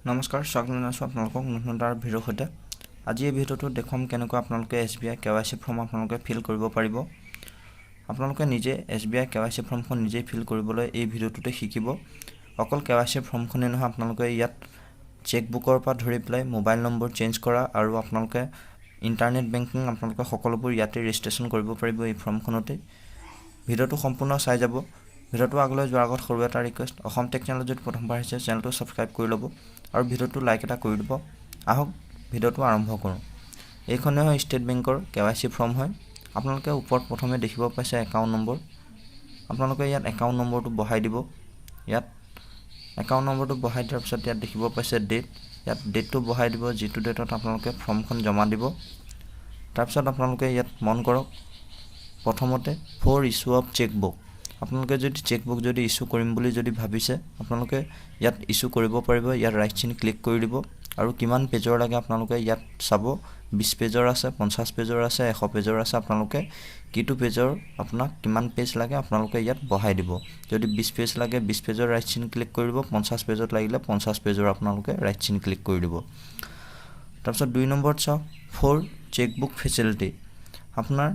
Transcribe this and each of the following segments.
নমস্কাৰ, স্বাগতম জনাইছোঁ আপোনালোকক নতুন এটা ভিডিঅ'ৰ সৈতে। আজি এই ভিডিঅ'টোত দেখুৱাম কেনেকৈ আপোনালোকে এছবিআই কেৱাইচি ফৰ্ম আপোনালোকে ফিল কৰিব পাৰিব। আপোনালোকে নিজে এছবিআই কেৱাইচি ফৰ্মখন নিজেই ফিল কৰিবলৈ এই ভিডিঅ'টোতে শিকিব। অকল কেৱাইচি ফৰ্মখনেই নহয়, আপোনালোকে ইয়াত চেকবুকৰ পৰা ধৰি পেলাই মোবাইল নম্বৰ চেঞ্জ কৰা আৰু আপোনালোকে ইণ্টাৰনেট বেংকিং, আপোনালোকে সকলোবোৰ ইয়াতে ৰেজিষ্ট্ৰেশ্যন কৰিব পাৰিব এই ফৰ্মখনতেই। ভিডিঅ'টো সম্পূৰ্ণ চাই যাব। ভিডিঅ'টো আগলৈ যোৱাৰ আগত সৰু এটা ৰিকুৱেষ্ট, অসম টেক চেনেলত যদি প্ৰথমবাৰ আহিছে, চেনেলটো ছাবস্ক্ৰাইব কৰি ল'ব আৰু ভিডিঅ'টো লাইক এটা কৰি দিব। আহক, ভিডিঅ'টো আৰম্ভ কৰোঁ। এইখনে হয় ষ্টেট বেংকৰ কেৱাইচি ফৰ্ম হয়। আপোনালোকে ওপৰত প্ৰথমে দেখিব পাইছে একাউণ্ট নম্বৰ। আপোনালোকে ইয়াত একাউণ্ট নম্বৰটো বহাই দিব। ইয়াত একাউণ্ট নম্বৰটো বহাই দিয়াৰ পিছত ইয়াত দেখিব পাইছে ডেট। ইয়াত ডেটটো বহাই দিব, যিটো ডেটত আপোনালোকে ফৰ্মখন জমা দিব। তাৰপিছত আপোনালোকে ইয়াত মন কৰক, প্ৰথমতে for issue of cheque book. আপোনালোকে যদি চেকবুক যদি ইছ্যু কৰিম বুলি যদি ভাবিছে, আপোনালোকে ইয়াত ইছ্যু কৰিব পাৰিব। ইয়াত ৰাইট চিন ক্লিক কৰি দিব আৰু কিমান পেজৰ লাগে আপোনালোকে ইয়াত চাব। 20 পেজৰ আছে, 50 পেজৰ আছে, 100 পেজৰ আছে। আপোনালোকে কিটো পেজৰ, আপোনাক কিমান পেজ লাগে, আপোনালোকে ইয়াত বহাই দিব। যদি 20 পেজ লাগে, 20 পেজৰ ৰাইট চিন ক্লিক কৰি দিব। 50 পেজত লাগিলে 50 পেজৰ আপোনালোকে ৰাইট চিন ক্লিক কৰি দিব। তাৰপিছত 2 নম্বৰত চাওক, ফৰ চেকবুক ফেচিলিটি। আপোনাৰ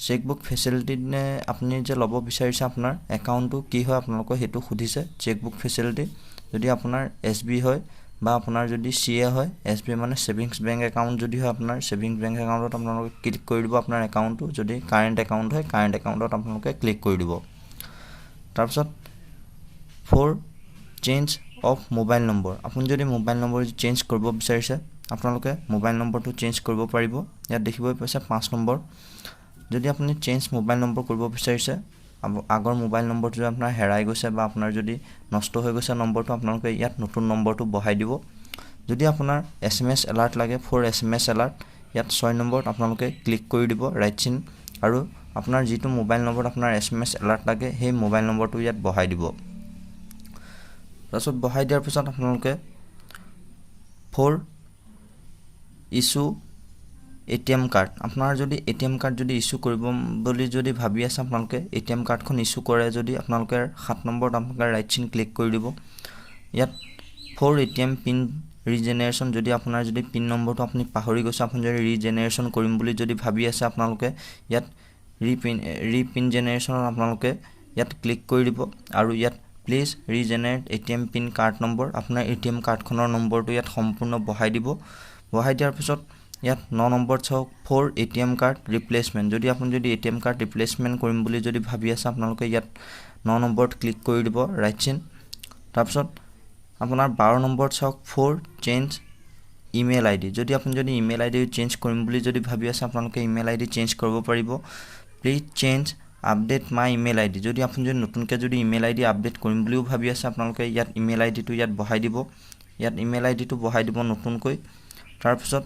চেকবুক ফেচিলিটি নে আপুনি যে ল'ব বিচাৰিছে, আপোনাৰ একাউণ্টটো কি হয় আপোনালোকৰ সেইটো সুধিছে। চেকবুক ফেচিলিটি যদি আপোনাৰ এছবি হয় বা আপোনাৰ যদি চি এ হয়, এছবি মানে ছেভিংছ বেংক একাউণ্ট যদি হয়, আপোনাৰ ছেভিংছ বেংক একাউণ্টত আপোনালোকে ক্লিক কৰি দিব। আপোনাৰ একাউণ্টটো যদি কাৰেণ্ট একাউণ্ট হয়, কাৰেণ্ট একাউণ্টত আপোনালোকে ক্লিক কৰি দিব। তাৰপিছত for change of mobile number. আপুনি যদি মোবাইল নম্বৰ চেঞ্জ কৰিব বিচাৰিছে, আপোনালোকে মোবাইল নম্বৰটো চেঞ্জ কৰিব পাৰিব। ইয়াত দেখিবই পাইছে 5 নম্বৰ। যদি আপুনি চেঞ্জ মোবাইল নম্বৰ কৰিব বিচাৰিছে, আগৰ মোবাইল নম্বৰটো যদি আপোনাৰ হেৰাই গৈছে বা আপোনাৰ যদি নষ্ট হৈ গৈছে নম্বৰটো, আপোনালোকে ইয়াত নতুন নম্বৰটো বহাই দিব। যদি আপোনাৰ এছএমএছ এলাৰ্ট লাগে, ফৰ এছএমএছ এলাৰ্ট, ইয়াত 6 নম্বৰত আপোনালোকে ক্লিক কৰি দিব ৰাইট চিন আৰু আপোনাৰ যিটো মোবাইল নম্বৰত আপোনাৰ এছএমএছ এলাৰ্ট লাগে, সেই মোবাইল নম্বৰটো ইয়াত বহাই দিব। তাৰপিছত বহাই দিয়াৰ পিছত আপোনালোকে ফৰ ইছ্যু এটিএম কাৰ্ড। আপোনাৰ যদি এটিএম কাৰ্ড যদি ইছ্যু কৰিব বুলি যদি ভাবি আছে, আপোনালোকে এটিএম কাৰ্ডখন ইছ্যু কৰে যদি আপোনালোকে 7 নম্বৰত আপোনালোকে ৰাইট চিন ক্লিক কৰি দিব। ইয়াত ফৰ এটিএম পিন ৰিজেনেৰেশ্যন। যদি আপোনাৰ যদি পিন নম্বৰটো আপুনি পাহৰি গৈছে, আপুনি যদি ৰিজেনেৰেশ্যন কৰিম বুলি যদি ভাবি আছে, আপোনালোকে ইয়াত ৰি পিন জেনেৰেশ্যনত আপোনালোকে ইয়াত ক্লিক কৰি দিব আৰু ইয়াত please regenerate ATM pin card number। আপোনাৰ এটিএম কাৰ্ডখনৰ নম্বৰটো ইয়াত সম্পূৰ্ণ বহাই দিব। বহাই দিয়াৰ পিছত ইয়াত 9 নম্বৰত চাওক, ফৰ এটিএম কাৰ্ড ৰিপ্লেচমেণ্ট। যদি আপুনি যদি এটিএম কাৰ্ড ৰিপ্লেচমেণ্ট কৰিম বুলি যদি ভাবি আছে, আপোনালোকে ইয়াত 9 নম্বৰত ক্লিক কৰি দিব ৰাইট চিন। তাৰপিছত আপোনাৰ 12 নম্বৰত চাওক, ফৰ চেঞ্জ ইমেইল আইডি। যদি আপুনি যদি ইমেইল আইডি চেঞ্জ কৰিম বুলি যদি ভাবি আছে, আপোনালোকে ইমেইল আইডি চেঞ্জ কৰিব পাৰিব। Please change update my email ID। যদি আপুনি যদি নতুনকৈ যদি ইমেইল আইডি আপডেট কৰিম বুলিও ভাবি আছে, আপোনালোকে ইয়াত ইমেইল আইডিটো ইয়াত বহাই দিব। ইয়াত ইমেইল আইডিটো বহাই দিব নতুনকৈ। তাৰপিছত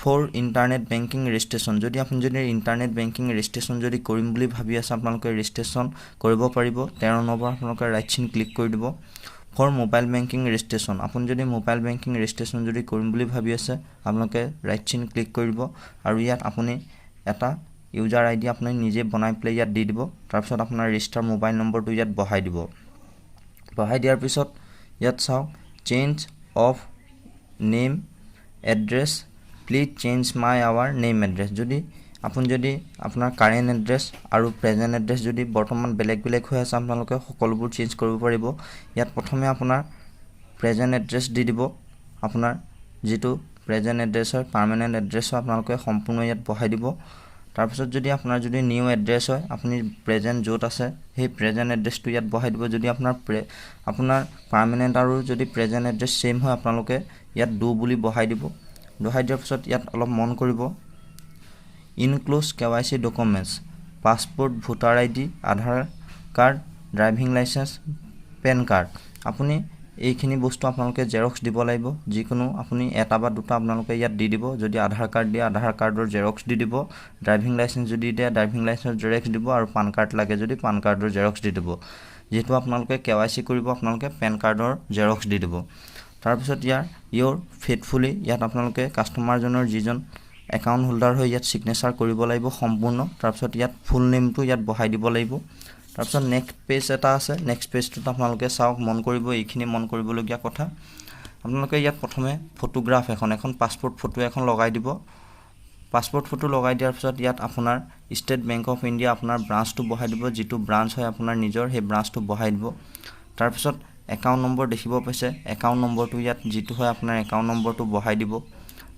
ফৰ ইণ্টাৰনেট বেংকিং ৰেজিষ্ট্ৰেশ্যন। যদি আপুনি যদি ইণ্টাৰনেট বেংকিং ৰেজিষ্ট্ৰেশ্যন যদি কৰিম বুলি ভাবি আছে, আপোনালোকে ৰেজিষ্ট্ৰেশ্যন কৰিব পাৰিব। 13 নম্বৰ আপোনালোকে ৰাইট চিন ক্লিক কৰি দিব। For mobile banking registration. আপুনি যদি মোবাইল বেংকিং ৰেজিষ্ট্ৰেশ্যন যদি কৰিম বুলি ভাবি আছে, আপোনালোকে ৰাইট চিন ক্লিক কৰি দিব আৰু ইয়াত আপুনি এটা ইউজাৰ আইডি আপুনি নিজে বনাই পেলাই ইয়াত দি দিব। তাৰপিছত আপোনাৰ ৰেজিষ্টাৰ মোবাইল নম্বৰটো ইয়াত বহাই দিব। বহাই দিয়াৰ পিছত ইয়াত চাওক, change of name address। Please change my our name address। যদি আপুনি যদি আপোনাৰ কাৰেণ্ট এড্ৰেছ আৰু প্ৰেজেণ্ট এড্ৰেছ যদি বৰ্তমান বেলেগ বেলেগ হৈ আছে, আপোনালোকে সকলোবোৰ চেঞ্জ কৰিব পাৰিব। ইয়াত প্ৰথমে আপোনাৰ প্ৰেজেণ্ট এড্ৰেছ দি দিব। আপোনাৰ যিটো প্ৰেজেণ্ট এড্ৰেছ হয়, পাৰ্মানেণ্ট এড্ৰেছ হয়, আপোনালোকে সম্পূৰ্ণ ইয়াত বহাই দিব। তাৰপিছত যদি আপোনাৰ যদি নিউ এড্ৰেছ হয়, আপুনি প্ৰেজেণ্ট য'ত আছে সেই প্ৰেজেণ্ট এড্ৰেছটো ইয়াত বহাই দিব। যদি আপোনাৰ পাৰ্মানেণ্ট আৰু যদি প্ৰেজেণ্ট এড্ৰেছ ছেইম হয়, আপোনালোকে ইয়াত do বুলি বহাই দিব। বহাই দিয়াৰ পিছত ইয়াত অলপ মন কৰিব, enclose KYC documents, passport, voter ID, Aadhaar card, driving licence, PAN card। আপুনি এইখিনি বস্তু আপোনালোকে জেৰক্স দিব লাগিব। যিকোনো আপুনি এটা বা দুটা আপোনালোকে ইয়াত দি দিব। যদি আধাৰ কাৰ্ড দিয়ে, আধাৰ কাৰ্ডৰ জেৰক্স দি দিব। ড্ৰাইভিং লাইচেঞ্চ যদি দিয়ে, ড্ৰাইভিং লাইচেঞ্চ জেৰক্স দিব আৰু পান কাৰ্ড লাগে যদি পান কাৰ্ডৰ জেৰক্স দি দিব। যিহেতু আপোনালোকে কেৱাইচি কৰিব, আপোনালোকে পেন কাৰ্ডৰ জেৰক্স দি দিব। তাৰপিছত ইয়াৰ ইয়ৰ ফেথফুলি, ইয়াত আপোনালোকে কাষ্টমাৰজনৰ যিজন একাউণ্ট হোল্ডাৰ হৈ ইয়াত ছিগনেচাৰ কৰিব লাগিব সম্পূৰ্ণ। তাৰপিছত ইয়াত ফুল নেমটো ইয়াত বহাই দিব লাগিব। তাৰপিছত নেক্সট পেজ এটা আছে। নেক্সট পেজটোত আপোনালোকে চাওক, মন কৰিব, এইখিনি মন কৰিবলগীয়া কথা। আপোনালোকে ইয়াত প্ৰথমে ফটোগ্ৰাফ এখন এখন পাছপৰ্ট ফটো এখন লগাই দিব। পাছপৰ্ট ফটো লগাই দিয়াৰ পিছত ইয়াত আপোনাৰ ষ্টেট বেংক অফ ইণ্ডিয়া আপোনাৰ ব্ৰাঞ্চটো বহাই দিব। যিটো ব্ৰাঞ্চ হয় আপোনাৰ নিজৰ, সেই ব্ৰাঞ্চটো বহাই দিব। তাৰপিছত একাউণ্ট নম্বৰ দেখিব পাইছে, একাউণ্ট নম্বৰটো ইয়াত যিটো হয় আপোনাৰ একাউণ্ট নম্বৰটো বহাই দিব।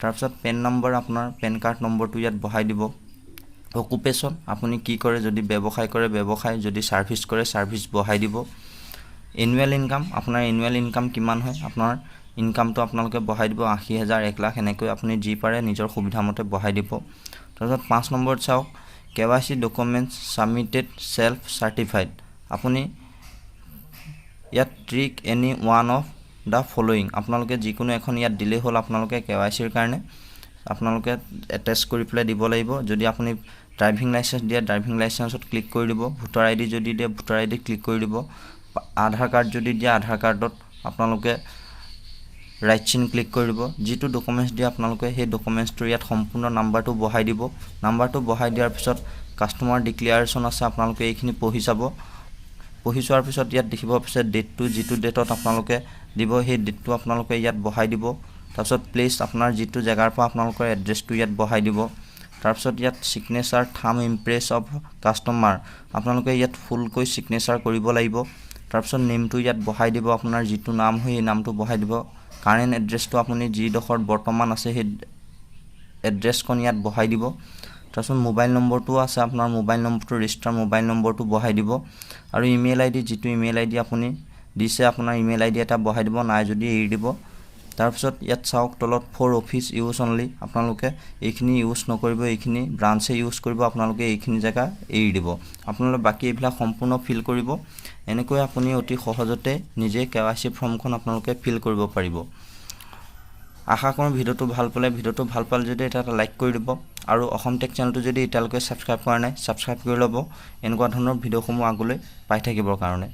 তাৰপিছত পেন নম্বৰ, আপোনাৰ পেন কাৰ্ড নম্বৰটো ইয়াত বহাই দিব। অকুপেশ্যন, আপুনি কি কৰে, যদি ব্যৱসায় কৰে ব্যৱসায়, যদি ছাৰ্ভিচ কৰে ছাৰ্ভিচ বহাই দিব। এনুৱেল ইনকাম, আপোনাৰ এনুৱেল ইনকাম কিমান হয়, আপোনাৰ ইনকামটো আপোনালোকে বহাই দিব। 80,000, 1 লাখ, এনেকৈ আপুনি যি পাৰে নিজৰ সুবিধামতে বহাই দিব। তাৰপিছত 5 নম্বৰত চাওক, KYC documents submitted self certified। আপুনি ইয়াত tick any one of the following, আপোনালোকে যিকোনো এখন ইয়াত দিলেই হ'ল। আপোনালোকে কেৱাইচিৰ কাৰণে আপোনালোকে এটেচ কৰি পেলাই দিব লাগিব। যদি আপুনি ড্ৰাইভিং লাইচেঞ্চ দিয়ে, ড্ৰাইভিং লাইচেঞ্চত ক্লিক কৰি দিব। ভোটাৰ আইডি যদি দিয়ে, ভোটাৰ আইডিত ক্লিক কৰি দিব। আধাৰ কাৰ্ড যদি দিয়ে, আধাৰ কাৰ্ডত আপোনালোকে ৰাইট চিন ক্লিক কৰি দিব। যিটো ডকুমেণ্টছ দিয়ে আপোনালোকে, সেই ডকুমেণ্টছটোৰ ইয়াত সম্পূৰ্ণ নাম্বাৰটো বহাই দিব। নাম্বাৰটো বহাই দিয়াৰ পিছত কাষ্টমাৰ ডিক্লেয়াৰেশ্যন আছে, আপোনালোকে এইখিনি পঢ়ি চাব। পঢ়ি চোৱাৰ পিছত ইয়াত দেখিব পাইছে ডেটটো, যিটো ডেটত আপোনালোকে দিব সেই ডেটটো আপোনালোকে ইয়াত বহাই দিব। তাৰপিছত প্লেচ, আপোনাৰ যিটো জেগাৰ পৰা আপোনালোকৰ এড্ৰেছটো ইয়াত বহাই দিব। তাৰপিছত ইয়াত signature, thumb impress of customer, আপোনালোকে ইয়াত ফুলকৈ ছিগনেচাৰ কৰিব লাগিব। তাৰপিছত নেমটো ইয়াত বহাই দিব, আপোনাৰ যিটো নাম হয় সেই নামটো বহাই দিব। কাৰেণ্ট এড্ৰেছটো, আপুনি যিডোখৰত বৰ্তমান আছে সেই এড্ৰেছখন ইয়াত বহাই দিব। তাৰপিছত মোবাইল নম্বৰটোও আছে, আপোনাৰ মোবাইল নম্বৰটো, ৰেজিষ্টাৰ মোবাইল নম্বৰটো বহাই দিব। আৰু ইমেইল আইডি, যিটো ইমেইল আইডি আপুনি দিছে, আপোনাৰ ইমেইল আইডি এটা বহাই দিব, নাই যদি এৰি দিব। তাৰপিছত ইয়াত চাওক তলত ফৰ অফিচ ইউজ অনলি, আপোনালোকে এইখিনি ইউজ নকৰিব, এইখিনি ব্ৰাঞ্চে ইউজ কৰিব, আপোনালোকে এইখিনি জেগা এৰি দিব। আপোনালোকে বাকী এইবিলাক সম্পূৰ্ণ ফিল কৰিব। এনেকৈ আপুনি অতি সহজতে নিজে কেৱাইচি ফৰ্মখন আপোনালোকে ফিল কৰিব পাৰিব। আশা কৰোঁ ভিডিঅ'টো ভাল পালে। ভিডিঅ'টো ভাল পালে যদি এটা এটা লাইক কৰি দিব আৰু অসম টেক চেনেলটো যদি এতিয়ালৈকে ছাবস্ক্ৰাইব কৰা নাই, ছাবস্ক্ৰাইব কৰি ল'ব, এনেকুৱা ধৰণৰ ভিডিঅ'সমূহ আগলৈ পাই থাকিবৰ কাৰণে।